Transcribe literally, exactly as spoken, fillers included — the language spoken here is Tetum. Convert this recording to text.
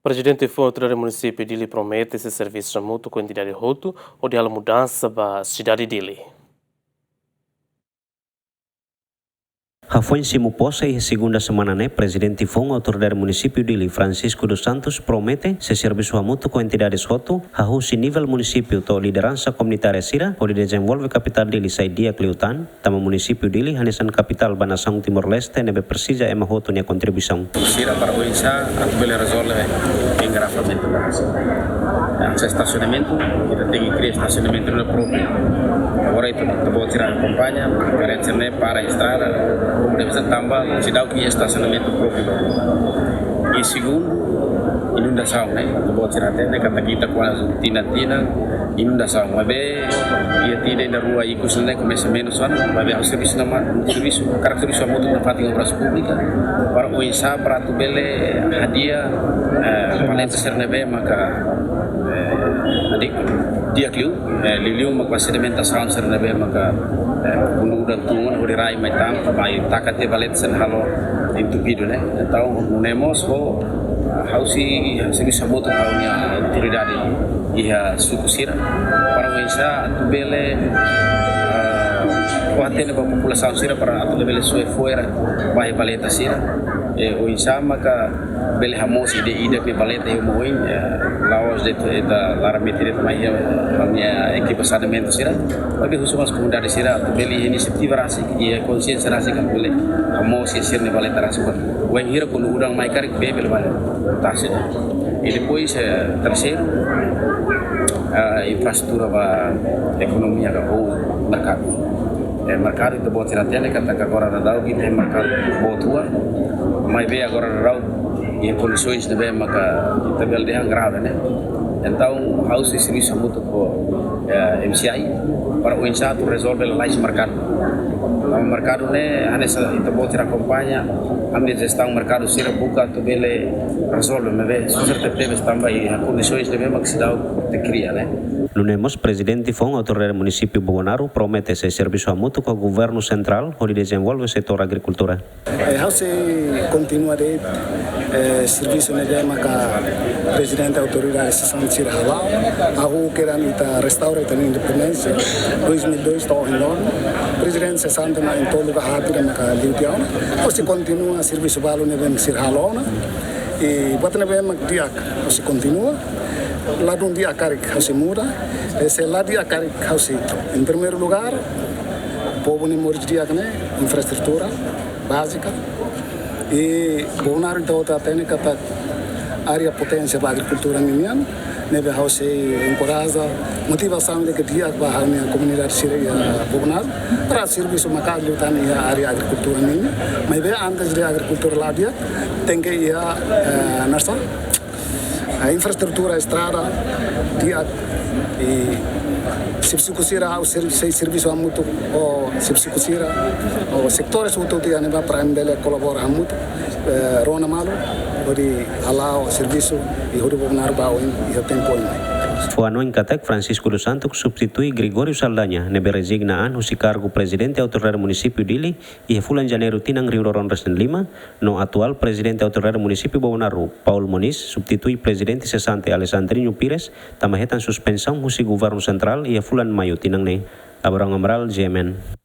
Prezidente foun Autoridade Munisípiu Dili promete sei servisu hamutuk ho entidade hotu hodi halo mudansa ba sidade Dili. Hafoin simu pose iha segunda semana ne'e, Prezidente foun Autoridade Munisípiu Dili, Francisco dos Santos, promete sei servisu hamutuk ho entidades hotu, hahú husi nivel munisípiu to'o lideransa komunitária sira, hodi dezenvolve kapitál Dili sai di'ak liután, tanba munisípiu Dili hanesan kapitál ba nasaun Timor-Leste ne'ebé presiza ema hotu nia kontribuisaun. Sira para oinsá atu bele rezolve engarrafamentu. Hanesan estasionamentu, ita tenke kria estasionamentu ne'e própriu. Agora ita, ita-boot sira akompaña, karreta sira-ne'e para estrada, komu deve ser tanba seidauk iha estasionamentu própriu. I segundu, inundasaun, ne'e. Ita-boot sira hatene katak ita kuaze tinan-tinan inundasaun. Maibé iha tinan ida rua ikus ne'e komesa menus ona, maibé ha'u servisu hamutuk, servisu, hakarak servisu hamutuk ho fatin obras públikas, para oinsá para atu bele hadi'a, eh, valeta sira ne'ebé maka, eh, di'ak, di'ak liu, eh, liuliu mak ba sedimentasaun sira ne'ebé maka, eh, kuandu udan tun ona hodi rai mai tan, mai taka tiha valeta sira halo entupidu ne'e. Entaun, nune'e mós ho, ha'u sei servisu hamutuk ho ha'u-nia autoridade iha suku sira, para oinsá atu bele, eh, fó hatene ba populasaun sira para atu bele soe fo'er ba iha valeta sira. Eh, oinsá maka bele hamoos ida-idak nia valeta iha uma oin, eh, la'ós de'it ita laran metin de'it mai iha, eh, ha'u-nia ekipa saneamentu sira. Maibé husu mós komunidade sira atu bele inisiativa rasik, iha konsiénsia rasik atu bele hamoos iha sira-nia valeta rasik. Wainhira kuandu udan mai karik bee bele bá tasi. I depois, eh, terseiru, eh, infraestrutura ba ekonomia ka ou merkadu. Eh, merkadu ita-boot sira hatene katak agora daudaun ita iha merkadu boot rua. Maibé agora daudaun iha kondisoens ne'ebé maka ita bele dehan grave, ne'e. Entaun, ha'u sei servisu hamutuk ho, eh, M C I para oinsá atu rezolve lalais merkadu. Tanba merkadu ne'e, hanesan ita-boot sira akompaña, ami-nia jestaun merkadu sira buka atu bele rezolve, maibé susar tebetebes tanba iha kondisoens ne'ebé mak seidauk ita kria, ne'e. Nune'e mós Prezidente foun Autoridade Munisípiu Bobonaro promete sei servisu hamutuk ho Governu Sentrál hodi dezenvolve setór agrikultura. Eh, ha'u sei kontinua de'it, eh, servisu ne'ebé maka Prezidente Autoridade sesante sira hala'o. Ha'u kedan ita restaura ita-nia independénsia dois mil e dois to'o ohin loron. Prezidente sesante na'in-tolu ka haat ida maka liu tiha ona. Ha'u sei kontinua servisu balu ne'ebé sira halo ona. I buat ne'ebé mak di'ak ha'u sei kontinua. Ladún di'ak karik ha'u sei muda. I se la di'ak karik ha'u sei, em primeiro lugar, povu nia moris di'ak ne'e, infraestrutura bázika. I Bobonaro ita hotu hatene katak área poténsia ba agrikultura ninian, ne'ebé ha'u sei enkoraja, motivasaun ida ke di'ak ba ha'u-nia komunidade sira iha Bobonaro, para servisu maka'as liután iha área agrikultura ninian. Maibé antes de agrikultura la di'ak, tenke iha, eh, hanesan, eh, infraestrutura estrada di'ak, i xefe suku sira ha'u sei, sei servisu hamutuk ho xefe suku sira, ho setores hotu-hotu iha ne'ebá para ami bele kolabora hamutuk, eh, rona malu, hodi hala'o servisu iha Bobonaro ba oin, iha tempu oin. Fó hanoin katak Francisco dos Santos substitui Gregório Saldanha, ne'ebé rezigna an husi kargu Prezidente Autoridade Munisípiu Dili, iha fulan Janeiru tinan rihun rua ruanulu-resin-lima, no atuál Prezidente Autoridade Munisípiu Bobonaro, Paul Moniz, substitui Prezidente sesante Alexandrinho Pires, tanba hetan suspensaun husi Governu Sentrál iha fulan Maiu tinan ne'e. Abraham Amaral, G M N.